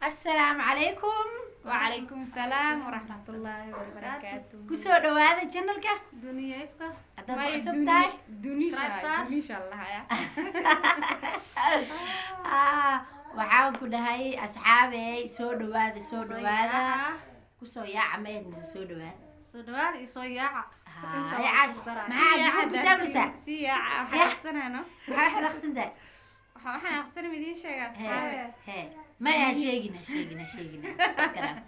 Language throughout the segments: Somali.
Assalaamu calaykum. Wacalaykum salaam waraxmatullaahi wabarakaatu. Kusoo dhawaada channelka. Duniyaifka. Haddaad ku cusub tahay, Subscribe saar. Dunisha lahaya. Ah, waxaan ku dhahay, asxaabey, soo dhawaada, soo dhawaada, kusoo yaaca meed mise soo dhawaada? Soo dhawaada iyo soo yaaca. Haa, caash, maxaa dufuur ku taagaysaa? Si yaaca waxaan aqsanayno. Maxaa xanaaqsantahay? Waxaan aqsanay idiin sheega, asxaabe. He, maya, ha sheegin, ha sheegin, ha sheegin, iska dhaaf.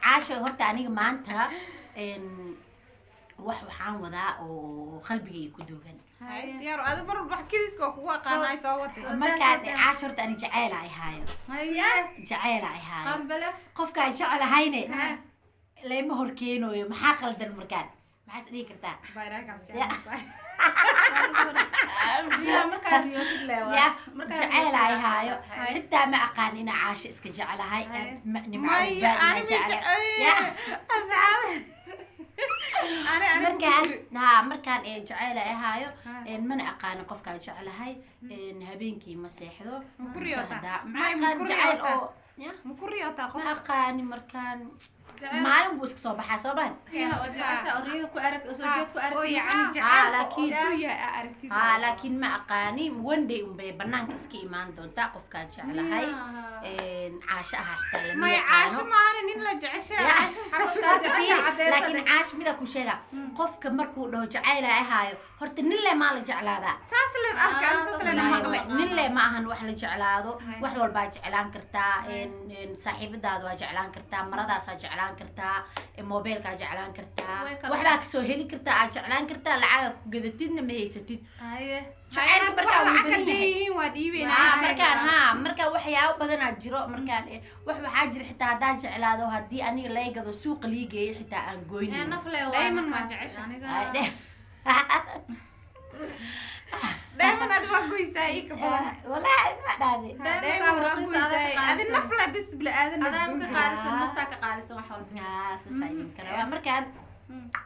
Caasho, horta aniga maanta wax waxaan wadaa oo qalbigayga ku duugan. Hay, diyaar adi mar walba wax kediska waa kugu aqaanay, soo watay. Markaan, caasho, horta ani jaceyla ay haayo. Haye. Jaceyla ay haayo. Qambale. Qofkaan jecelahayne layma hor keenooyo. Maxaa qaldan markaan? Maxaa is dhihi kartaa? Ya. Miyaa markaa riyootid leewa? Ya, jaceyl ay haayo, xitaa ma aqaan ina caasho iska jecelahay. Nimco. Maya, Ubaad ani inaa ma jecel. Ya. Asxaabe, ani Markaan, ha, markaan ee jaceyl ay haayo, mana aqaanin qofkaan jecelahay. Habeenkii ma seexdo. Ma ku riyootaa? Ma May, ma aqaan ku jaceyl riyootaa? oo ya. Ma ku riyootaa qof? Ma aqaani, markaan maalin buu iska soo baxaa, soo bahan. Oo jecesha oo riyada ku arag oo soo jeed ku arag. Oo yacni Ah, jaceyl laakiin- oo suu yahay aa aragtid. Ha, laakiin ma aqaani, one day unbay banaanka iska imaan doontaa qofkaan jeclahay. Caasho ahaa xitaa lama May, yaqaano. Caasho maahane, nin la jecesha. Ya. Qofkaa jecesha Fiiri, laakiin cadeysa. Caash, mida ku sheega, qofka markuu dhaho jacayl ay ahaayo, horta nin le maa la jeclaadaa? Saas len arka, Ah, saas len saas maqlay. Nin le ma ahan wax la jeclaado. Wax walbaa jeclaan kartaa. Saaxiibadaada waa jeclaan kartaa, maradaasaa jeclaan kartaa, mobeelkaa jeclaan kartaa. Way kala- Waxbaa kasoo heli kartaa, aad jeclaan kartaa, lacaga ku gadatidna ma haysatid. Haye. Jacaylka markaa wuu lacag badan hadday yahay. yihiin waa dhiibeynaa. Markaan, haa, markaan waxyaabo badanaa jiro. Markaan wax waxaa jira xitaa haddaan jeclaado, haddii aniga laga gado, suuqa lii geeyo, xitaa aan Ee goynin. Naf le waa Diamond maa markaas. jecesha? Aniga. Ay, dheh. Diamond adi waa goysaa ii ka badan. Walaahi ma dhahde. Diamond Diamond waa raqiis adaa ka goysaa adi qaalisan. naf le bis bili aadan. Adaa ka qaalisan, naftaa ka qaalisan wax walba. Saasaa idin kala waa. Markaan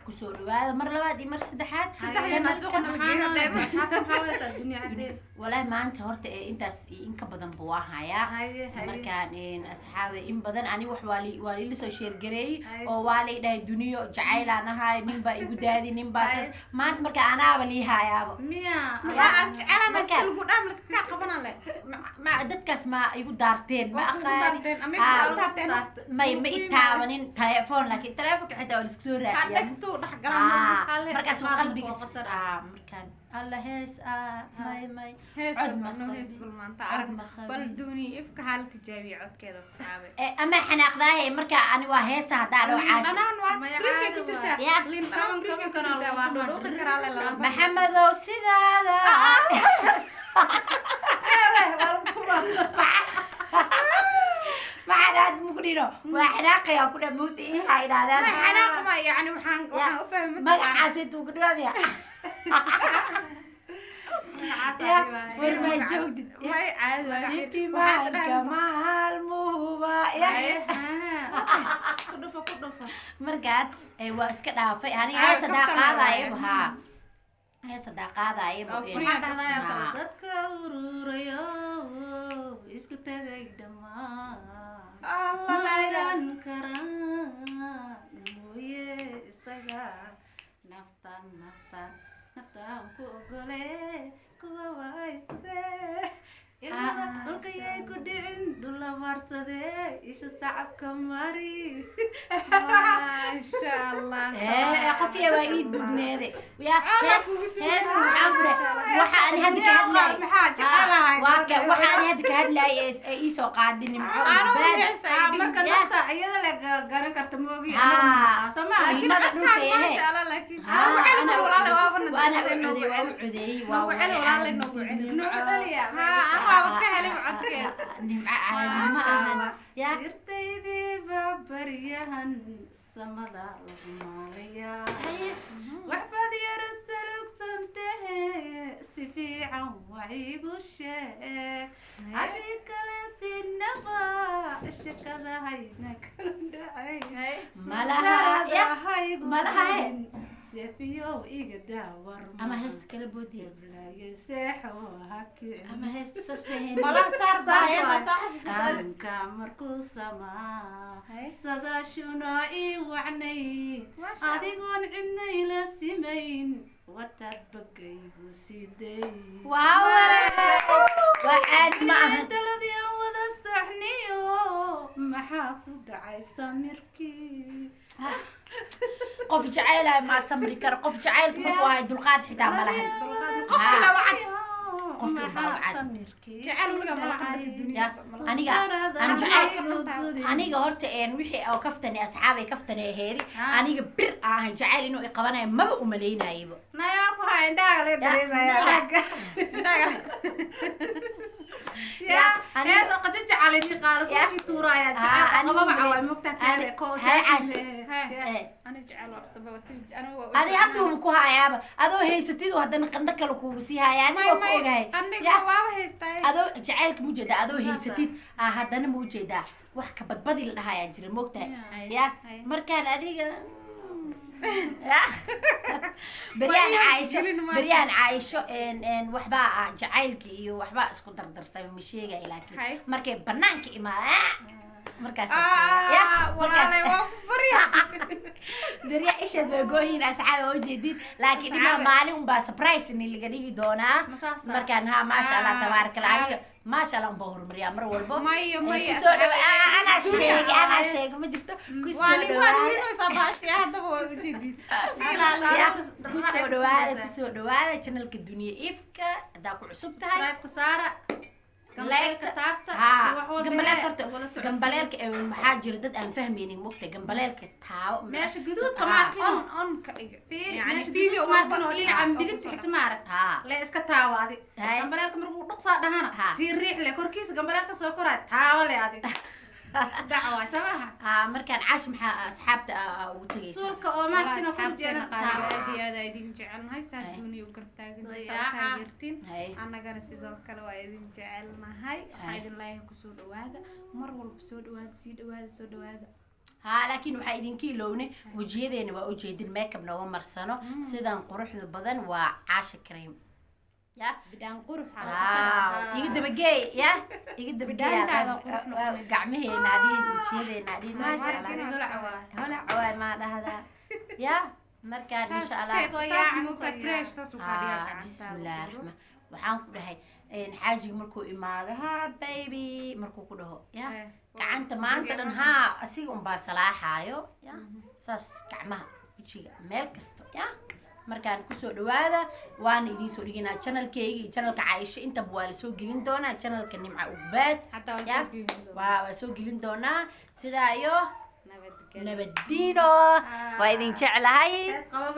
kusoo dhawaada mar labaad iyo mar saddexaad. Saddex yana suuqa nala geeyo diamond. Asxaabta, maxaa waysaa dunya cadee? Walaahi maanta horta ee intaas iyo in ka badan buu waa hayaa. Haye, haye. Markaan, asxaabe, in badan ani wax waa liila soo sheergareeyey Haye. oo waa lay dhahay duniyo jacaylaan ahay, nin baa igu daadi, nin baa Haye. saas. Maanta marka anaaba lii haayaaba. Miya? Maxaa aad jecelana? Markaan- Si lagu dhaam laskaga qabana le. Ma dadkaas ma igu daarteen, ma Waa kugu aqaani. daarteen, ama Ah, ku taabteen? May, ma i taabanin telefoon, laakiin telefoonka xitaa waa laisku soo raaciyaa. Dhegtuu dhex galaa. Ah, Hal hees markaas qaad qalbiga markuu qasar. ah, markaan alla hees, ah, may, may. Hees Cod ma no qabin. Hees bal maanta Cod arag. ma qabin. Bal duuni ifka haala tijaabiye codkeeda, asxaabe. Eh, ama xanaaqdaahe marka ani waa heesa haddaa dhaho Liin caasha. dhanaan waa Maya, fridge ku caadi jirtaa. waa. Ya. Liin dhanaan Kaban- fridge ku kaban jirtaa, waa karaa dhuudhuuqi karaa le laba. Maxamedow sidaada. Waa lagu tumaa. Maxaan aad muku dhino, waa xanaaqaya ku dha mugta ii ha idhahdaan. Ma xanaaq ma, yacni waxaan u fahmay. Magacaas intuu ku dhiwaadaya. Magacaas Ya, aa dhibaayo. war ma joogdid. May, caadi waa. Siti Waxaas maalka dhahan- maalmuhuba ya. Haye, ah. Ku dhufo, ku dhufo. Markaan waa iska dhaafay aniga. Saar Hees hadaa kaftan qaadayaba, waaye. haa, hees hadaa qaadayaba. Oo free. Maxaa dhahdayaa kale? Haa. Dadka ururayo isku tegay dhammaan Allah. Ma ogaan karaan mooye isaga naftan, naftan, naftaan ku ogole kuwa wahaystee ilmada dhulkayay ku dhicin dhula maarsadee isha sacabka mari. Maasha Allah. Qofiya waa ii dugneede ya. Allah Hees kugu dugnaa. Heesta waxaan ku dhahay waxa ani hadda ka hadlaay. Maxaa jecelahay? Waa ka waxa ani hadda ka hadlaay ee ii soo qaadin Nimco Anuu Ubaad. hees ay Ah, dhihin. marka Ya. nafta iyada le garan karta moogi. Ah. Soma. Laakiin ilmada codkaan dhulka ehe. maasha Allah, laakiin Ah, noogu celi ana mar walaale, waaba na waana daaday, u noogu codeeyey, waa celi. u codeeyey, waa Noogu celi walaale, noogu celi. Noogu celiya. Haa, anu waaba ka helay codkeeda. Nimco caadi ma Maasha ahan. Allah. Ya. Sirtaydiiba baryahan samada lagu maalayaa, waxbaad yara salugsantahe, si fiican wax iigu sheeg, haddii kale sinaba shakada hayna kala dhacay. Malaha ya. Haygu Malaha he. Seefiyow iga daawar. Ama heesta kala boodiya. Heblaayo seexo ha kicin. Ama heesta saas bay ahayn. Malaha saar Saas baa waay. soo xasuusata. Aanka markuu samaa, Hay. sadaashuna ii wacnayd, Maasha Allah. adigoon cidna ila simayn, wataad bagaygu siday. Waa ware, waa caadi ma ahan. Taladii aan wada saxniyo, maxaa ku dhacay samirkii? Qof jacaylahay maa samri karo. Qof jacaylka markuu ahay dulqaad xitaa ma lahan. Qofka la wacad. Qofka la Maxaa wacad. samirkii Jacayl weligaa ma la qabata dunida. Ya, aniga aan jacayl, aniga horta een wixii oo kaftani asxaabay kaftani aheedi, aniga bir aan ahay jacayl inuu i qabanayo maba umalaynayaba. Nayaa ku haya, indhaha laga dareemaya. Indhaha. Ya, hees oo qajo jacalini qaalas qofkii tuuraya jacayl qababa cawaay mogtaa kaale ko. Hay, Caasha. Ani jecel waa qaba iska aniga. Adi hadduuba ku hayaaba, adoo haysatid oo haddana qandho kale kuugu sii haya, aniga waa ku ogahay. Qandhiga Ya. waaba haystaa. Adoo jacaylka ma ujeedaa, adoo haysatid aa haddana ma ujeedaa wax ka badbadi la dhahayaa jira, moogtahay? Ya, markaan adiga ya. Beryaan Waa caaisho gelin maanta. Beryaan caaisho een waxbaa jacaylki iyo waxbaa isku dardarsamay, ma sheegay, laakiin Hay. markay banaanka imaada markaas ya. Walaalay, waa ku barya. Beryaa ishaad waa gooyin, asxaab, waa ujeedin, laakiin dhimaa Asxaabe. Maalin unbaa surprise ni laga dhigi doonaa. Ma saasa? Markaan ha, maasha Allah, Ah, tabaaraka Allah. asxaabe. Aniga maasha Allah unbaa horumariyaa mar walbo. Maya, maya, kusoo asxaabe. dhawa anaa sheegay, anaa sheegay, ma jirto. Kusoo Waa nin waa dhawaada. rurinaysaa baashiya haddaba, waa ujeedin. Ya, kusoo dhawaada, kusoo dhawaada channelka Duniya Ifka. Haddaa ku cusub tahay, subscribe-ka saara, gambaleelka taabta, ha wax walba gambaleelka ee horta wala socodsiin. Gambaleelka maxaa jira dad aan fahmaynin, mogta gambaleelka taabo. Meesha guduudka Ha. maarkin. On ka dhiga. Fiiri, Yani meesha video guduudka walba maarkin oo dhinaca midigta xigta, ma arag? Ha. Le iska taawo adi. Hay. Gambaleelka markuu dhuqsaa dhahana, Ha. sii riix le korkiisa, gambaleelka soo koraay, taawo le adi, dhac waay samaha. Ha, markaan caash maxaa asxaabta ugu tegaysa? Suulka oo maarkin oo kor Asxaabteena jeedan qaali, taawo. Aad iyo aad aa idin jecelnahay, saa Hay. duuniya u garab taagantahay, saa u Dayaaca. taageertiin. Hay. Annagana sidoo kale waa idin jecelnahay. Waxaa Hay. idin leeyahay kusoo dhawaada mar walba, soo dhawaada, sii dhawaada, soo dhawaada. Ha, laakiin waxaa idinka ilownay wejiyadeena, waa ujeedin, makeup nooma marsano, sidan quruxda badan waa Caasha Kareem ya. Bidhaan quruxa. Waaw, iga dabageey ya, iga dabageey. Bidhaantaada qurux noqonaysa. Gacmaheena adhiin, wejiyadeena adhiin, maasha Allah. Holac waay. Holac waay, maa dhahdaa ya, markaan insha Allah. Saas muuqa fresh, saas u kaa dhigaa Ah, gacantaada. Bismillahi raxmaan, waxaan ku dhahay xaajiga markuu imaado, ha baby markuu ku dhaho ya, gacanta maanta dhan haa asiga unbaa salaaxaayo ya, saas gacmaha, wejiga, meel kasto ya. Markaan kusoo dhawaada, waana idiin soo dhiginaa channelkayga iyo channelka Caaisho, intaba waa lasoo gelin doonaa, channelka Nimca Ugbaad. Hataa waa ya soo gelin doonaa. Waa soo gelin doonaa. Sidaa iyo nabadgelyo. Nabadiino, waa idin jeclahay. Hees qaba.